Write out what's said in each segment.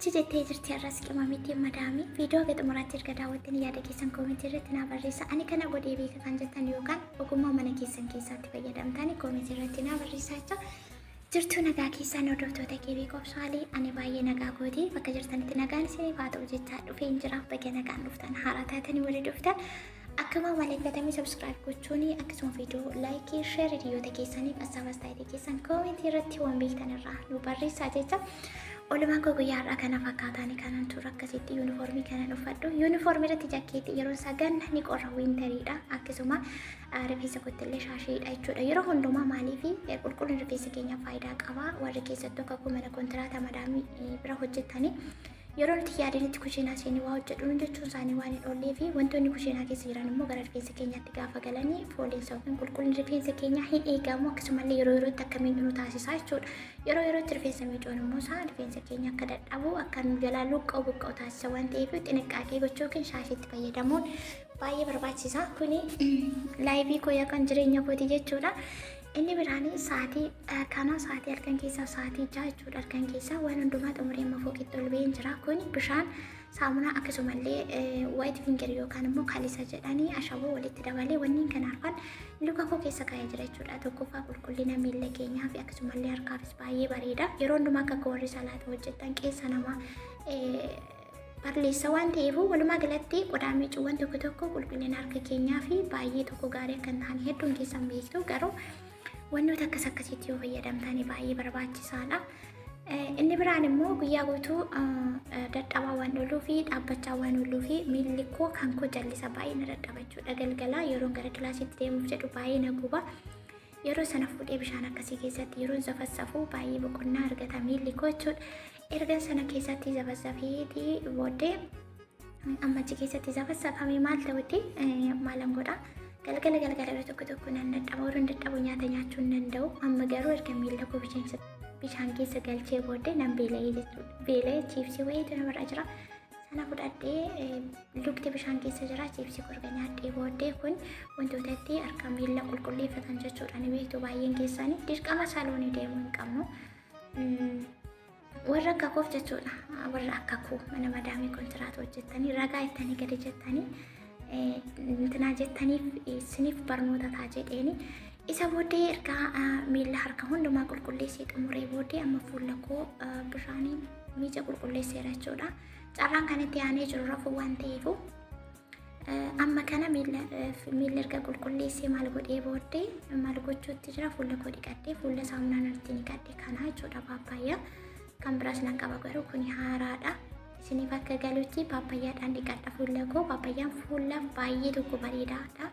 Kachi jettee jirti har'as qimamitti madaamii. Viidiyoo haga xumuraatti erga daawwattanii yaada keessan koomentii irratti naa barreessa. Ani kana godhee beeka kan jettan yookaan ogummaa mana keessan keessaatti fayyadamtanii koomentii irratti naa barreessaa jecha. Jirtuu nagaa keessaan hordoftoota keebii qobsaalii ani baay'ee nagaa kooti bakka jirtanitti nagaan isiniif haa ta'u jechaa dhufeen jira baga nagaan dhuftan haaraa taatanii warri dhuftan akkuma maleeffatamii subscribe gochuun akkasuma viidiyoo laayikii sheer hiriyoota keessaniif assaabas taayitii keessan koomentii irratti waan beektan irraa nu barreessaa jecha. Oolmaan koo guyyaa har'aa kana fakkaataani kanan ture akkasitti yuunifoormii kanan uffadhu. Yuunifoormii irratti jakkeetti yeroo isaa ganna ni qorra wiintariidha. Akkasuma rifeensa kootti illee shaashiidha jechuudha. Yeroo hundumaa maaliif qulqullina rifeensa keenyaaf faayidaa qaba. Warri keessattuu akka mana kontiraata madaamii bira hojjetanii yeroo nuti yaadanitti kushiinaa seenii waa hojjedhu jechuun isaanii waan hin oollee fi wantoonni kushiinaa keessa jiran immoo gara rifeensa keenyaatti gaafa galanii fooliinsa yookiin qulqullinni rifeensa keenyaa hin eegamu akkasumallee yeroo yerootti akka miidhu nu taasisa jechuudha. Yeroo yerootti rifeensa miicuun immoo isaa rifeensa keenya akka dadhabu akka nu jalaa luqqa'u buqqa'u taasisa waan ta'eef xiniqqaaqee gochuu yookiin shaashiitti fayyadamuun baay'ee barbaachisa. Kuni laayivii koo yookaan jireenya kooti jechuudha. Inni biraan sa'aatii kana sa'aatii halkan keessaa sa'aatii 6 jechuudha halkan keessaa waan hundumaa xumuree amma fooqitti ol ba'een jira. Kuni bishaan saamunaa akkasumallee white finger yookaan immoo kalisa jedhanii ashaboo walitti dabalee wanniin kana arfan luka koo keessa kaa'ee jira jechuudha. Tokkoffaa qulqullina miilla keenyaa fi akkasumallee harkaafis baay'ee bareeda. Yeroo hundumaa akka warri salaata hojjetan keessa namaa balleessa waan ta'eef walumaa galatti qodaa miicuuwwan tokko tokko qulqullina harka keenyaa fi baay'ee tokko gaarii akka hin taane hedduun keessan beektu garuu wantoota akkas akkasiitti yoo fayyadamtan baay'ee barbaachisaadha. Inni biraan immoo guyyaa guutuu dadhabaa waan ooluu fi dhaabbachaa waan ooluu fi miilli koo kan koo jallisa baay'ee na dadhaba jechuudha. Galgala yeroon gara kilaasiitti deemuuf jedhu baay'ee na guba. Yeroo sana fuudhee bishaan akkasii keessatti yeroon zafazzafu baay'ee boqonnaa argata miilli koo jechuudha. Erga sana keessatti zafazzafeetii booddee amma achi keessatti zafazzafame maal ta'utti maalan godha. Galgala galgala yeroo tokko tokko nan dadhaba yeroo dadhabu nyaata nyaachuu hin danda'u. Amma garuu erga miilla koo bishaan keessa galchee booddee nan beela'ee jechuudha. Beela'ee chiipsii wayiitu namarra jira. Sana fudhadhee lukti bishaan keessa jira chiipsii korga nyaadhee booddee kun wantoota itti harka miilla qulqulleeffatan jechuudha. Ni beektu baay'een keessanii dirqama saloonii deemuu hin qabnu. Warra akka koof jechuudha. Warra akka koo mana madaamii kontiraata hojjettanii ragaa ittanii gadi jettanii intinaa jettaniif isiniif barnoota ta'a jedheeni. Isa booddee erga miilla harka hundumaa qulqulleessee xumuree booddee amma fuula koo bishaaniin miica qulqulleesseera jechuudha. Carraan kan itti aanee jiru rafuu waan ta'eefu amma kana miilla erga qulqulleessee maal godhee booddee maal gochuutti jira fuula koo dhiqadhee fuula saamunaan irratti dhiqadhe kana jechuudha paappaayyaa kan biraas nan qaba garuu kuni haaraadha. Isiniif akka galutti paappaayyaadhaan dhiqadha fuula koo paappayyaan fuulaaf baay'ee tokko bareedaadha.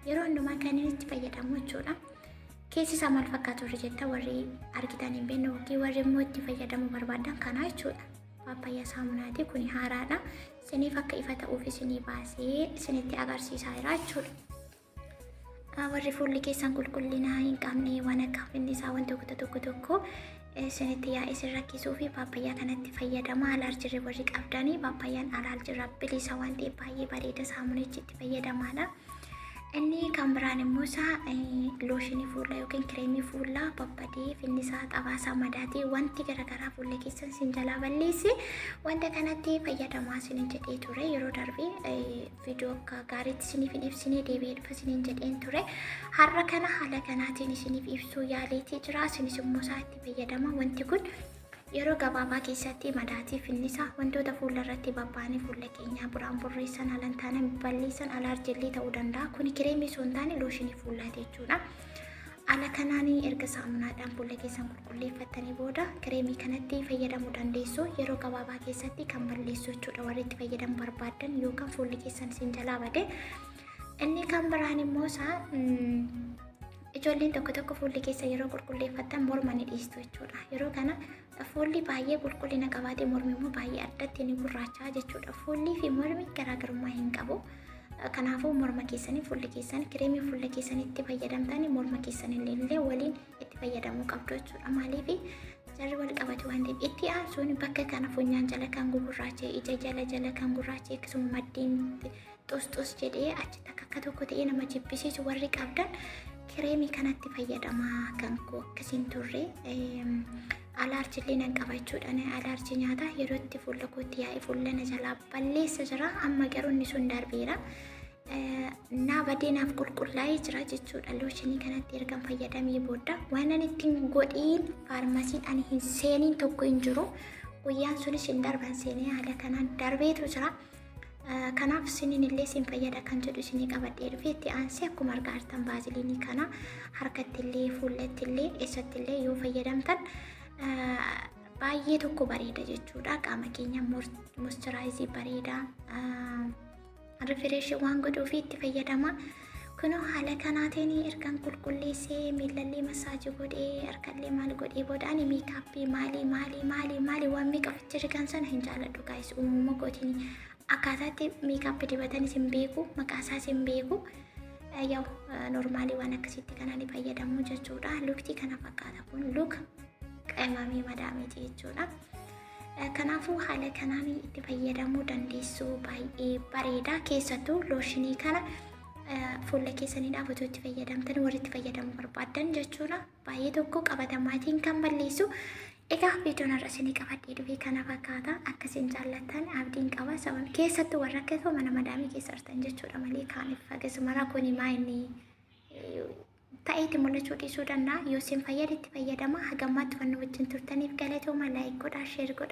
Yeroo hundumaa kan inni itti fayyadamu jechuudha. Keessi isaa maal fakkaatu warri jettan warri argitan hin beekne yookiin warri immoo itti fayyadamuu barbaadan kana jechuudha. Paappaayyaa saamunaati kuni haaraadha. Isiniif akka ifa ta'uuf isinii baasee isinitti agarsiisaa jira jechuudha. Warri fuulli keessan qulqullina hin qabne waan akka finnisaa wantoota tokko tokko isinitti yaa'ee isin rakkisuu fi paappaayyaa kanatti fayyadama. Alaarjirri warri qabdanii paappayyaan alaarjirraa bilisa waan ta'eef baay'ee bareeda saamunichi itti fayyadamaadha. Inni kan biraan immoo isaa looshinii fuulaa yookiin kireemii fuulaa babbadee finnisaa xabaasaa madaatii wanti garaagaraa fuula keessan isin jalaa balleesse wanta kanatti fayyadamaa isinin jedhee ture yeroo darbe viidiyoo akka gaariitti isiniif hin ibsine deebi'ee dhufa isinin jedheen ture har'a kana haala kanaatiin isiniif ibsuu yaaleetii jira isinis immoo isaa itti fayyadama wanti kun Yeroo gabaabaa keessatti madaatii finnisaa wantoota fuula irratti babba'anii fuula keenyaa buraan burreessan haala hin taane balleessan alaarjillii ta'uu danda'a. Kuni kireemii osoo hin taane looshinii fuulaati jechuudha. Haala kanaan erga saamunaadhaan fuula keessan qulqulleeffattanii booda kireemii kanatti fayyadamuu dandeessu. Yeroo gabaabaa keessatti kan balleessu jechuudha. Warri itti fayyadamuu barbaaddan yookaan fuulli keessan isin jalaa bade. Inni kan biraan immoo isaa ijoolleen tokko tokko fuulli keessa yeroo qulqulleeffattan morma ni dhiistu jechuudha. Yeroo kana fuulli baay'ee qulqullina qabaatee mormi immoo baay'ee addatti ni gurraachaa jechuudha. Fuullii fi mormi garaagarummaa hin qabu. Kanaafuu morma keessanii fuulli keessan kireemii fuula keessanitti fayyadamtanii morma keessanillee illee waliin itti fayyadamuu qabdu jechuudha. Maaliif jarri wal qabatu waan ta'eef itti aansuun bakka kana funyaan jala kan gugurraachee ija jala jala kan gurraachee akkasuma maddiin xusxus jedhee achi takka akka tokko ta'ee nama jibbisiisu warri qabdan kireemii kanatti fayyadamaa kan koo akkasiin turre. Alaarjillee nan qaba jechuudha. Alaarjii nyaataa yeroo itti fuula kootti yaa'ee fuula na jalaa balleessa jira. Amma garuu inni sun darbeera. Naa badee naaf qulqullaa'ee jira jechuudha. Looshinii kanatti ergan fayyadamee booda waan ani ittiin godhiin faarmasiin ani hin seeniin tokko hin jiru. Guyyaan sunis hin darban seenee haala kanaan darbeetu jira. Kanaaf isiniin illee isin fayyada kan jedhu isinii qabadhee dhufe. Itti aansee akkuma argaa jirtan baaziliinii kana harkatti illee fuullatti illee eessatti illee yoo fayyadamtan baay'ee tokko bareeda jechuudha. Qaama keenya moisturaayizii bareeda rifireeshii waan godhuuf itti fayyadama. Kunoo haala kanaatiin ergan qulqulleessee miilallee masaajii godhee harkallee maal godhee booda ani meekaappii maalii maalii maalii maalii waan meeqa ofitti rigan sana hin jaalladhu gaayis. Uumama kootiin akkaataatti meekaappii dibatanis hin beeku, maqaa isaas hin beeku. Yaw normaalii waan akkasitti kanaan fayyadamu jechuudha. Luktii kana fakkaata, kun look qimamii madaamiiti jechuudha. Kanaafuu haala kanaan itti fayyadamuu dandeessu, baay'ee bareeda. Keessattuu looshinii kana fuula keessaniidhaaf otoo itti fayyadamtan, warri itti fayyadamuu barbaaddan jechuudha. Baay'ee tokko qabatamaatiin kan balleessu. Egaa viidiyoon har'a isinii qabadhee dhufe kana fakkaata. Akkasiin jaallattan abdiin qaba. Sababni keessattuu warra akka mana madaamii keessa jirtan jechuudha malee kaaniif akkasuma kuni maa inni ta'eeti mul'achuu dhiisuu danda'a. Yoo isin fayyade itti fayyadama. Hagammaatti waan wajjin turtaniif galatooma. Like godhaa, share godhaa.